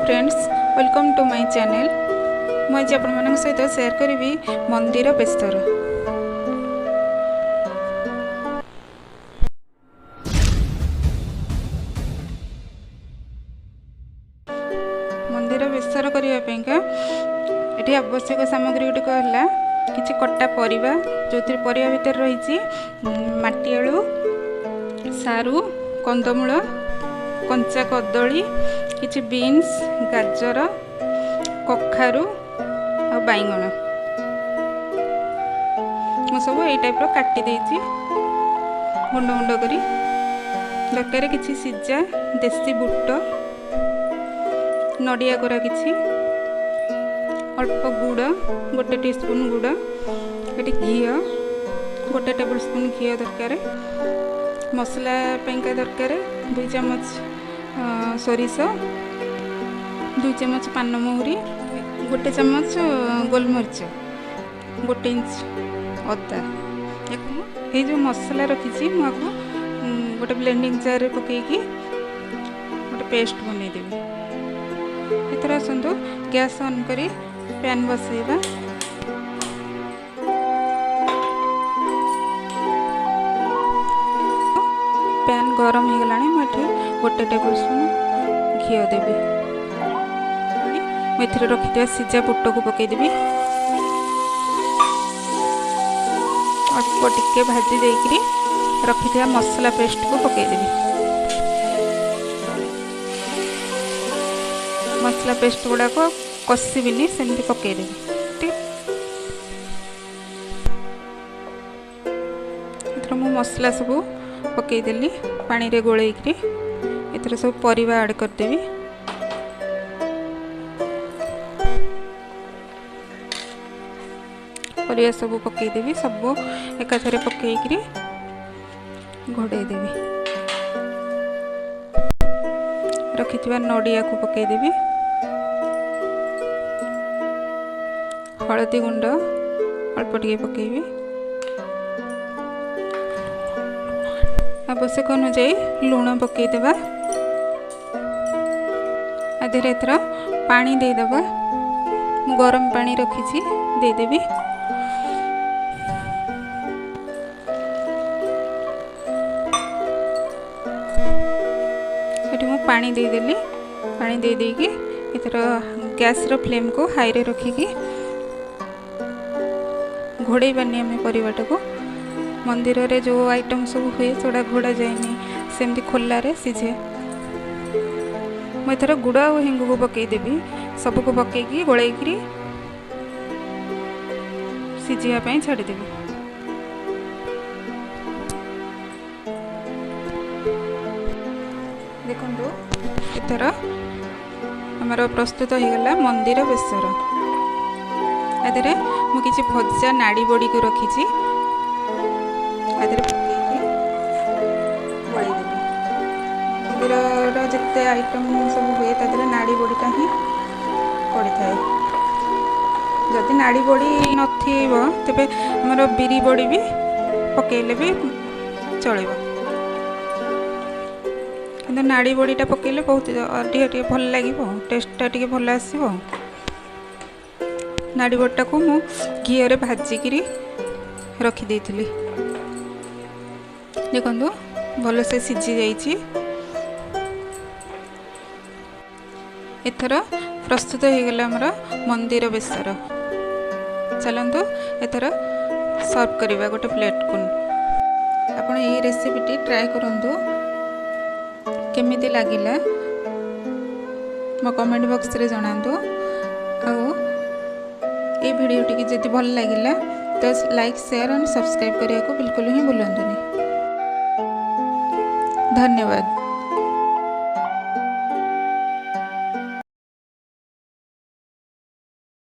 Friends, welcome to my channel. ମୁଁ ଆଜି ଆପଣମାନଙ୍କ ସହିତ ସେୟାର କରିବି ମନ୍ଦିର ବେସର। ମନ୍ଦିର ବେସର କରିବା ପାଇଁକା ଏଠି ଆବଶ୍ୟକ ସାମଗ୍ରୀ ଗୁଡ଼ିକ ହେଲା କିଛି କଟା ପରିବା, ଯେଉଁଥିରେ ପରିବା ଭିତରେ ରହିଛି ମାଟି ଆଳୁ, ସାରୁ, କନ୍ଦମୂଳ, କଞ୍ଚା କଦଳୀ, କିଛି ବିନ୍ସ, ଗାଜର, କଖାରୁ ଆଉ ବାଇଗଣ। ମୁଁ ସବୁ ଏଇ ଟାଇପ୍ର କାଟି ଦେଇଛି ଗୁଣ୍ଡ ଗୁଣ୍ଡ କରି। ଦରକାର କିଛି ସିଝା ଦେଶୀ ବୁଟ, ନଡ଼ିଆ କୋରା କିଛି, ଅଳ୍ପ ଗୁଡ଼, 1 ଟିସ୍ପୁନ୍ ଗୁଡ଼, ଏଠି ଘିଅ 1 ଟେବୁଲ୍ ସ୍ପୁନ୍ ଘିଅ ଦରକାର। ମସଲା ପାଇଁକା ଦରକାର 2 ଚାମଚ ସୋରିଷ, 2 ଚାମଚ ପାନମହୁରି, 1 ଚାମଚ ଗୋଲମରିଚ, 1 ଇଞ୍ଚ ଅଦା। ୟାକୁ ମୁଁ ଏଇ ଯେଉଁ ମସଲା ରଖିଛି, ମୁଁ ଆକୁ ଗୋଟେ ବ୍ଲେଣ୍ଡିଂ ଜାର୍ରେ ପକାଇକି ଗୋଟେ ପେଷ୍ଟ ବନେଇଦେବି। ଏଥର ଆସନ୍ତୁ ଗ୍ୟାସ୍ ଅନ୍ କରି ପ୍ୟାନ୍ ବସେଇବା। ପ୍ୟାନ୍ ଗରମ ହେଇଗଲାଣି। ମୁଁ ଏଠି 1 ଟେବୁଲ୍ ସ୍ପୁନ୍ ଘିଅ ଦେବି। ମୁଁ ଏଥିରେ ରଖିଥିବା ସିଝା ବୁଟକୁ ପକାଇଦେବି। ଅଳ୍ପ ଟିକେ ଭାଜି ଦେଇକରି ରଖିଥିବା ମସଲା ପେଷ୍ଟକୁ ପକାଇଦେବି। ମସଲା ପେଷ୍ଟ ଗୁଡ଼ାକ କଷିବିନି, ସେମିତି ପକାଇଦେବି। ଏଥର ମୁଁ ମସଲା ସବୁ ପକାଇଦେଲି ପାଣିରେ ଗୋଳେଇକିରି। ଏଥିରେ ସବୁ ପରିବା ଆଡ଼୍ କରିଦେବି। ପରିବା ସବୁ ପକାଇଦେବି, ସବୁ ଏକାଥରେ ପକାଇକିରି ଘୋଡ଼େଇ ଦେବି। ରଖିଥିବା ନଡ଼ିଆକୁ ପକାଇଦେବି। ହଳଦୀ ଗୁଣ୍ଡ ଅଳ୍ପ ଟିକେ ପକାଇବି। ଆବଶ୍ୟକ ଅନୁଯାୟୀ ଲୁଣ ପକାଇଦେବା। ଆ ଦେହରେ ଏଥର ପାଣି ଦେଇଦେବା। ମୁଁ ଗରମ ପାଣି ରଖିଛି, ଦେଇଦେବି। ଏଠି ମୁଁ ପାଣି ଦେଇଦେଲି। ପାଣି ଦେଇ ଦେଇକି ଏଥର ଗ୍ୟାସ୍ର ଫ୍ଲେମ୍କୁ ହାଇରେ ରଖିକି ଘୋଡ଼େଇବାନି ଆମେ ପରିବାଟାକୁ। ମନ୍ଦିରରେ ଯେଉଁ ଆଇଟମ୍ ସବୁ ହୁଏ ସେଗୁଡ଼ା ଘୋଡ଼ା ଯାଏନି, ସେମିତି ଖୋଲାରେ ସିଝେ। ମୁଁ ଏଥର ଗୁଡ଼ ଆଉ ହେଙ୍ଗୁକୁ ପକାଇଦେବି। ସବୁକୁ ପକାଇକି ଗୋଳେଇକିରି ସିଝିବା ପାଇଁ ଛାଡ଼ିଦେବି। ଦେଖନ୍ତୁ, ଏଥର ଆମର ପ୍ରସ୍ତୁତ ହେଇଗଲା ମନ୍ଦିର ବେସର। ଆ ଦେହରେ ମୁଁ କିଛି ଭଜା ନାଡ଼ି ବଡ଼ିକୁ ରଖିଛି, ଆ ଦେହରେ ପକାଇକି ଗୋଳେଇଦେବି। ମନ୍ଦିରର ଯେତେ ଆଇଟମ୍ ସବୁ ହୁଏ ତା ଦେହରେ ନାଡ଼ି ବଡ଼ିଟା ହିଁ ପଡ଼ିଥାଏ। ଯଦି ନାଡ଼ି ବଡ଼ି ନଥିବ, ତେବେ ଆମର ବିରି ବଡ଼ି ବି ପକାଇଲେ ବି ଚଳିବ। କିନ୍ତୁ ନାଡ଼ି ବଡ଼ିଟା ପକାଇଲେ ବହୁତ ଅଧିକ ଟିକେ ଭଲ ଲାଗିବ, ଟେଷ୍ଟଟା ଟିକେ ଭଲ ଆସିବ। ନାଡ଼ି ବଡ଼ିଟାକୁ ମୁଁ ଘିଅରେ ଭାଜିକିରି ରଖିଦେଇଥିଲି। ଦେଖନ୍ତୁ, ଭଲସେ ସିଝି ଯାଇଛି। ଏଥର ପ୍ରସ୍ତୁତ ହୋଇଗଲା ଆମର ମନ୍ଦିର ବେସର। ଚାଲନ୍ତୁ ଏଥର ସର୍ଭ କରିବା ଗୋଟେ ପ୍ଲେଟ୍କୁ। ଆପଣ ଏଇ ରେସିପିଟି ଟ୍ରାଏ କରନ୍ତୁ। କେମିତି ଲାଗିଲା ମୋ କମେଣ୍ଟ ବକ୍ସରେ ଜଣାନ୍ତୁ। ଆଉ ଏଇ ଭିଡ଼ିଓଟିକି ଯଦି ଭଲ ଲାଗିଲା ତ ଲାଇକ୍, ସେୟାର ଆଣ୍ଡ ସବସ୍କ୍ରାଇବ୍ କରିବାକୁ ବିଲକୁଲ ହିଁ ଭୁଲନ୍ତୁନି। ଧନ୍ୟବାଦ।